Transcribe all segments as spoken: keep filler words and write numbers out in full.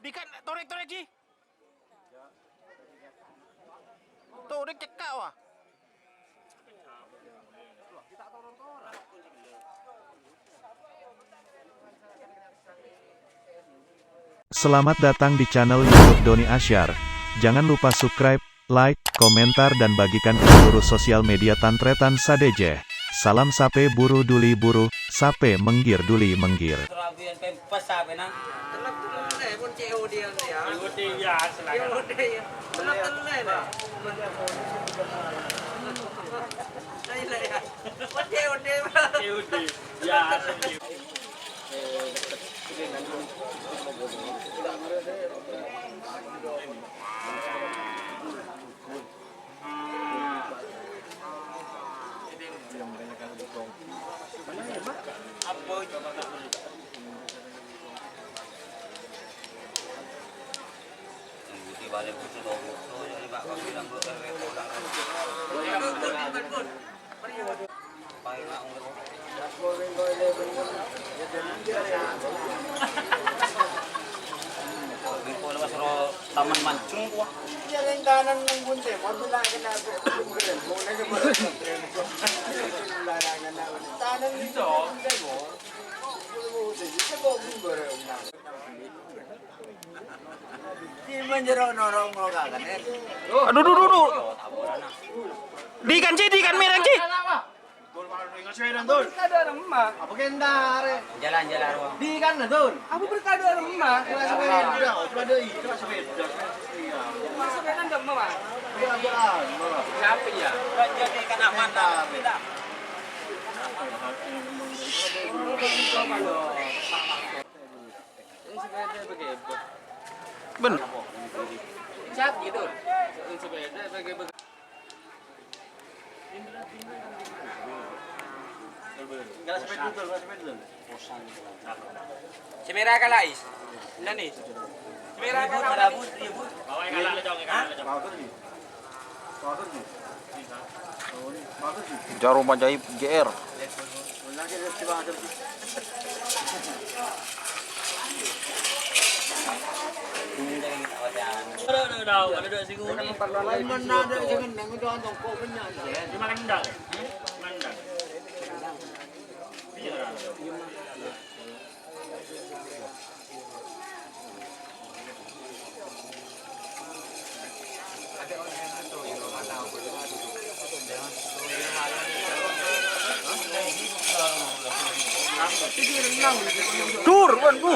Dikan, torek, torek, Ji. Torek cekak, wah. Selamat datang di channel YouTube Doni Asyar. Jangan lupa subscribe, like, komentar, dan bagikan ke seluruh sosial media tan-tarètan sadhâjâ. Salam sapè buru duli buru, sapè mèngghir duli mèngghir. Serabian pempes sapè, Nang? Telep-telep lè, pon C O D-an ya. C O D ya, silakan. C O D ya. Telep-telep lè. Lè, lè, ya. Pon C O D, Pak. C O D. Ya, thank you. Taman Mancung, wah. Aduh, duh, duh, duh. Dikan, Ji, dikan, mereng, Ji. Dul, malu ingat sepeda, Dul. Berkado remah. Apa kendare? Jalan-jalan, Bang. Di kan, Dul. Apa berkado remah? Kena sepeda, oh, sepeda, iya, kena sepeda. Iya. Mas sepeda ndak mau, Bang? Iya, jalan, Bang. Siapa ya? Kan jadi kan aman, Bang. Sepeda. Ini sepeda begitu. Ben. Siap gitu. Ini sepeda begitu. Semera kalah, Is. Enggak nih. Semera kalah. Jarum ajaib G R. Dur, wan, bu.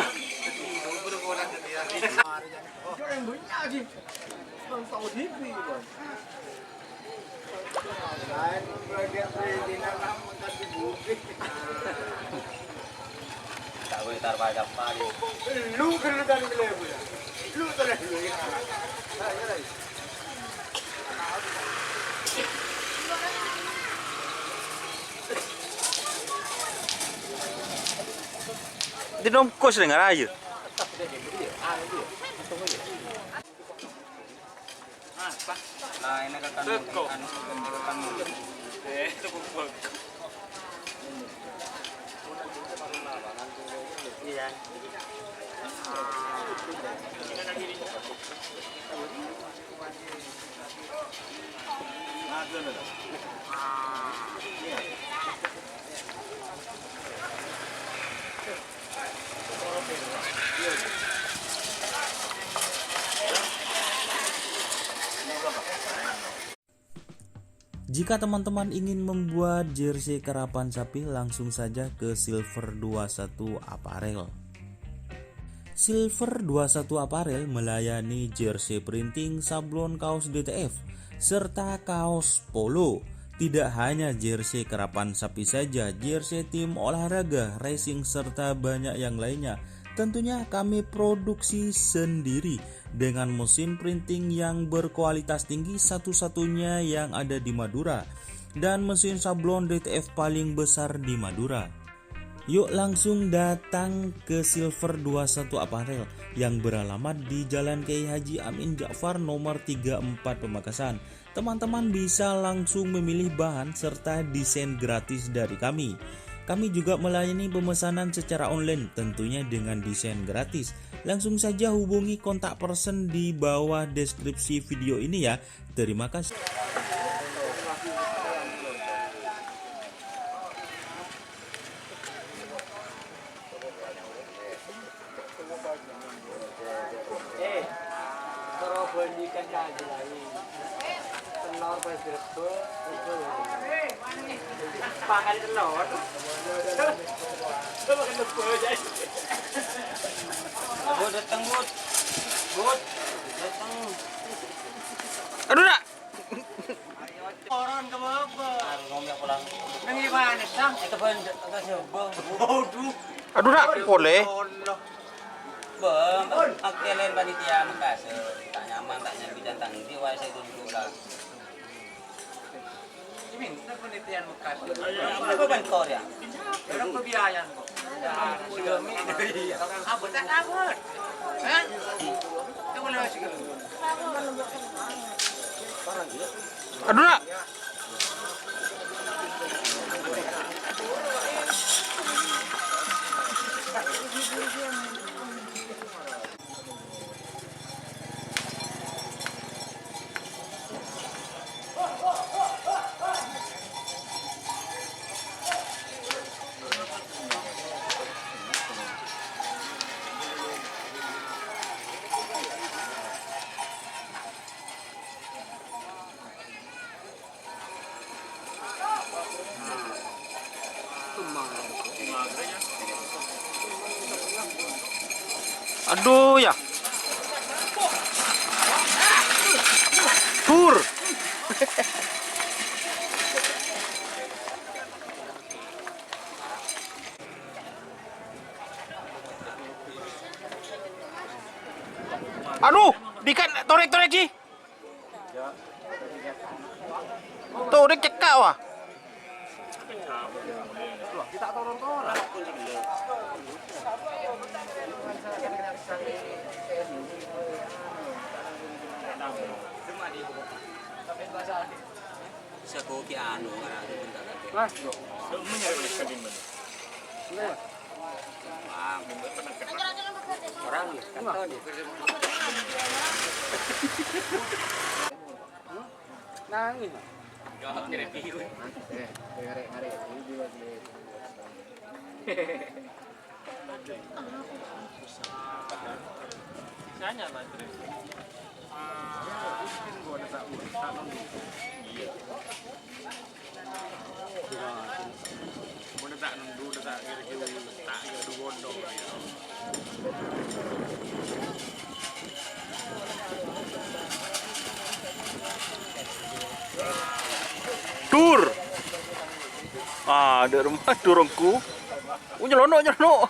Di nongkos dengan aja. Nah, ini ke kandung, anu, ke kandung. Eh, itu bubuk. Iya. Jika teman-teman ingin membuat jersey karapan sapi, langsung saja ke Silver dua satu Apparel. Silver dua satu Apparel melayani jersey printing, sablon kaos D T F, serta kaos polo. Tidak hanya jersey karapan sapi saja, jersey tim olahraga, racing, serta banyak yang lainnya. Tentunya kami produksi sendiri dengan mesin printing yang berkualitas tinggi, satu-satunya yang ada di Madura, dan mesin sablon D T F paling besar di Madura. Yuk langsung datang ke Silver dua satu Apparel yang beralamat di Jalan Kiai Haji Amin Ja'far nomor tiga empat Pamekasan. Teman-teman bisa langsung memilih bahan serta desain gratis dari kami. Kami juga melayani pemesanan secara online, tentunya dengan desain gratis. Langsung saja hubungi kontak person di bawah deskripsi video ini ya. Terima kasih. Eh, karo bhândhingan kaajilan. Telor pas direbbhâ, rebbhâ. Pangan telor. Coba kan rebbhâ aja. Bud, dateng, Bud. Bud, dateng. Aduh, nak. Koron ka bâbâ. Nang di mana, Sam? Itu ban, itu coba. Waduh. Aduh, nak, polè. Allah. Bâ, aku kèlèn panitia Mekasè. Ta' nyaman, ta' nyaman, bidang tang di wae saya dulu lah. Ini bener panitia Mekasè. Apa bentor ya? Orang kebiayaan kok. Iya. Apa tak takut? Hah? Itu boleh masuk. Aduh, nak. Aduh, ya. Tur. Anu, dikan torek-torek, Ji. Torek cekak, wah. Sego ki anu, ora bentar lagi. Lah, yo. Orang ya, kata dia. Nangis. Eh, ngarep-ngarep. Sisanya, Mas. Dur. Ah, di rumah durungku. Oh, nyelonok, nyelonok.